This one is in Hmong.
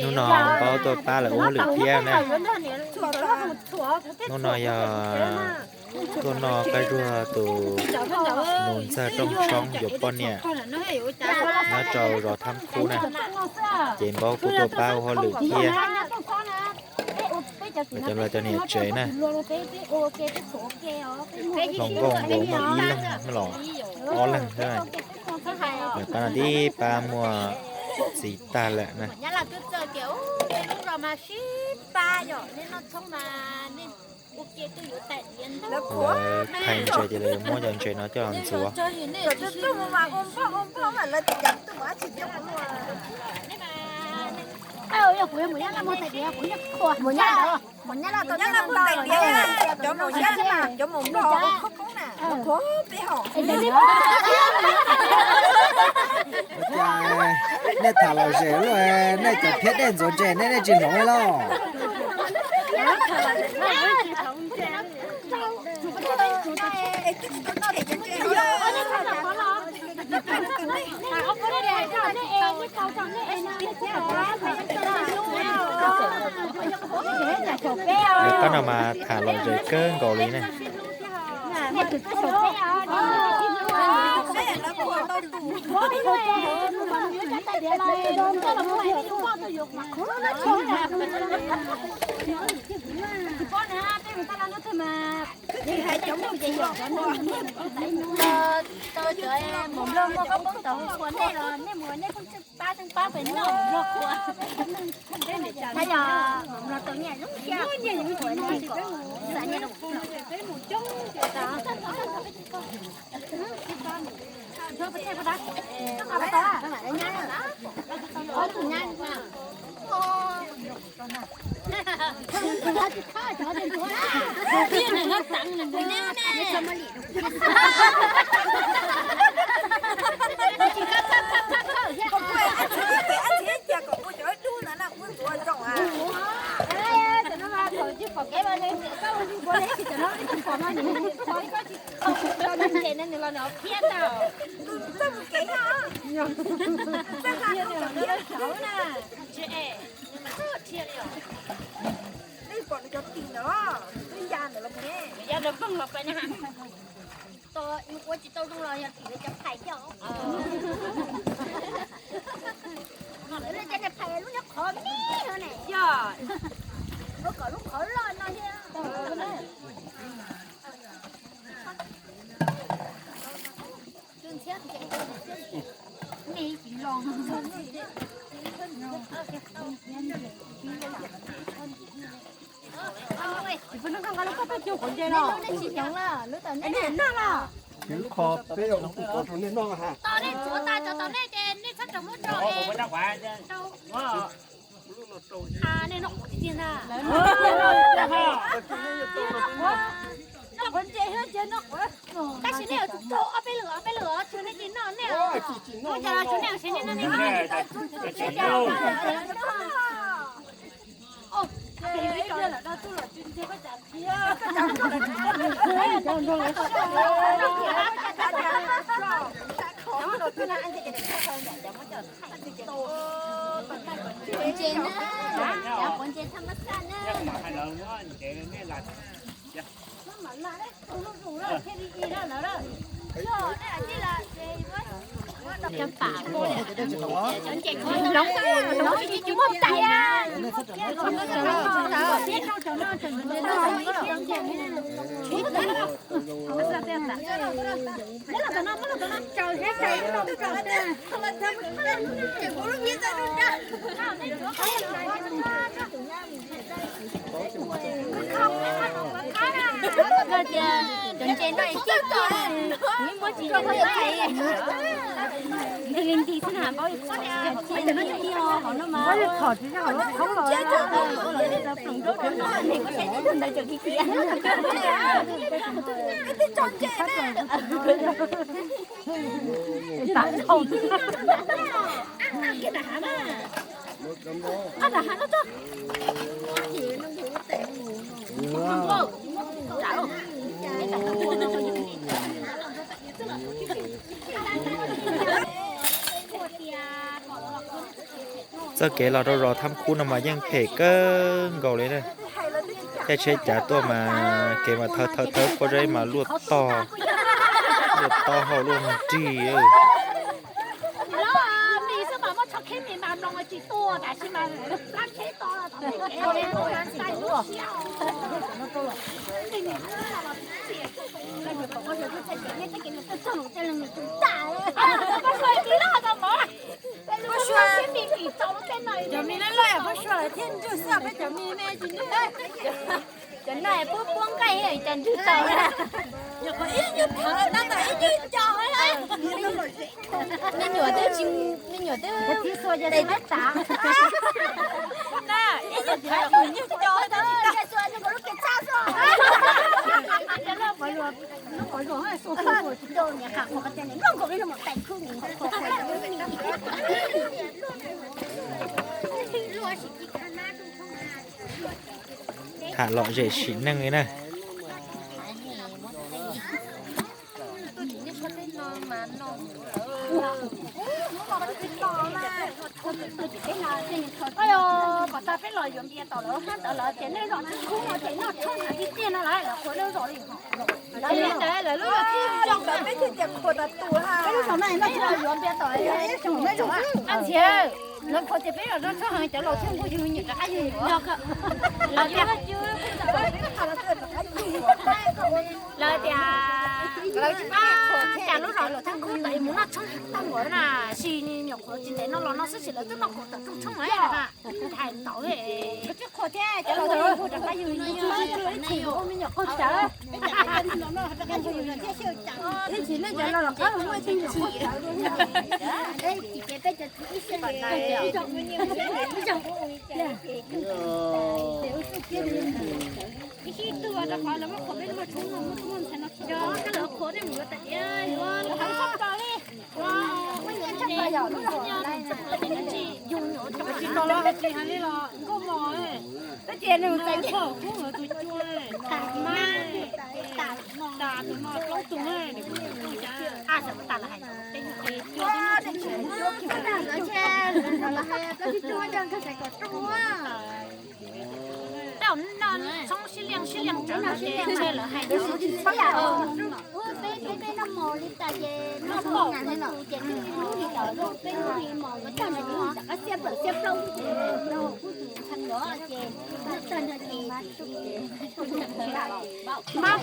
Hnub no Npaub tuaj pab lawv ua hauj lwm thiab na. Hnub no yog tuaj noj qab zuag tus nus ntxawg rooj tshoob yuav poj niam nyob rau zos Thab Khub na. Ces Npaub kuj tuaj pab ua hauj lwm thiab. Cov los cov niam tsev na, hluas nkauj nkaus muaj ib leeg los ob leeg thiab. Lawv pab no tib pab muaj txiv tag lawm na. Lawv thaij ntses ces lawv yuav muab cov ntses no coj los ntxuav. Nej tham lom zem luaj, nej cov phiab dej ntxuav ntses nej, nej tsis hnov los? Pab no mas tham lom zem kawg nkaus li ne. Tau cov mus nplog muaj koob poob tau hu ua nej los nej mus nej pheej pab pheej pab pem noj mus nplog qhua. Yog mus nplog tau nyiaj zoo siab, nyiaj zoo siab. Tsis pom nws cov tis ntawd, twb ya ntawd los ne. Ya ntawd pheej los pem na. Tos ua tsis tau zoo los yog tim lawv cov phais coj. Lawv cov niag phais lub nyob qhov me no ne. Yog, ua kom lub qhov loj no thiab. Kho peb ua tus kov rau nej noj ha. Tos nej tsuav tas cov tom nej ces nej txhob rau muab rau. Nej noj qhuav tiag tiag na. Noj qhuav ntses thiab ces noj qhuav. Tab sis nej yuav tsum rau ob peb lwm ob peb lwm tsuas nej cia noj nej. Ua cas los tsuas nej ua siv nej noj nej. Ntses na, cov quav ntses thaj mab xaj na. Cov ntses no tsis tau, muab tsis tau, nti li nti xwb na, Npaub. Cov ntses no tsis tau, hauv no mas. Txoj kev los rau zos Thab Khub no mas yeej phem kawg nkaus li na. Caij tsheb cav tuaj mas kev mas thawb thawb thawb pob zeb mas luaj tog, luaj taub hau luaj nrig. Cov me loj loj yog peb suav lawv thiaj ntswg xwb, peb cov me me tsis ntswg. Cov no puab puab nqaij cov ntswg tau. Nyuam qhuav ib nyuag thawv tab tom ib nyuag co. Me nyuam twb tsis, me nyuam twb tib xua ces tais twb tav. Ib nyuag thawv ib nyuag co. Tham lom zem sim neej li na. Pom tas peb los yuav npias tom lawv hab ntawd lawv tias nej zos Thab Khub no ces noj tshoob heev tiag tiag no lawm, lawv qhuas lawv zos li. Lawv li ntawd lawv lub zos thiaj zoo ntawd peb thiaj tias qhuas tas tus ha. Peb lub zos no noj tshoob yuav npias tom. Ab ntxhiav, lawv qhuas tias peb zos noj tshoob heev cov laus thiaj nquag yug nyuam rov qab yug nyuam. Lawv tias, lawv tias, ab, cas lub zos Thab Khub ntawd mus noj tshoob tag npaum na, sis nyuam qhuav tsis ntev no los no xwb sis lawv twb noj qhuas tom rooj tshoob lawm na. Hais tau, tsis qhuas thiab cov laus thiaj nquag rov qab yug nyuam. Ib tsis nej cov laus los qab muaj ib tug nyuam qhuas tawv dua. Ib sij tug rau qhov lawv muab qhuas peb lub tshoob no, muab tub muab ntxhais no tso, lawv qhuas tej mus yuav tas tias yuav lawv qhuas tshaj plaws li. Tsis tau los tsis hais li los nkauj mos, tab sis nws txais txog kub tus cua, tas mas, tas tus no plaub tug, tas lawm hais. Tej no tshoob sib liaj sib liaj tsawv no ces ntshe lawv hais no. Peb, peb noj mos li tas ces noj tshoob nkaus ces twb ib hnub li tawm lub peb hnub li mos tag nrho rov qab xiab plaub xiab plaub ces noj kuj tus ntxhais lov ces noj tag nrho ces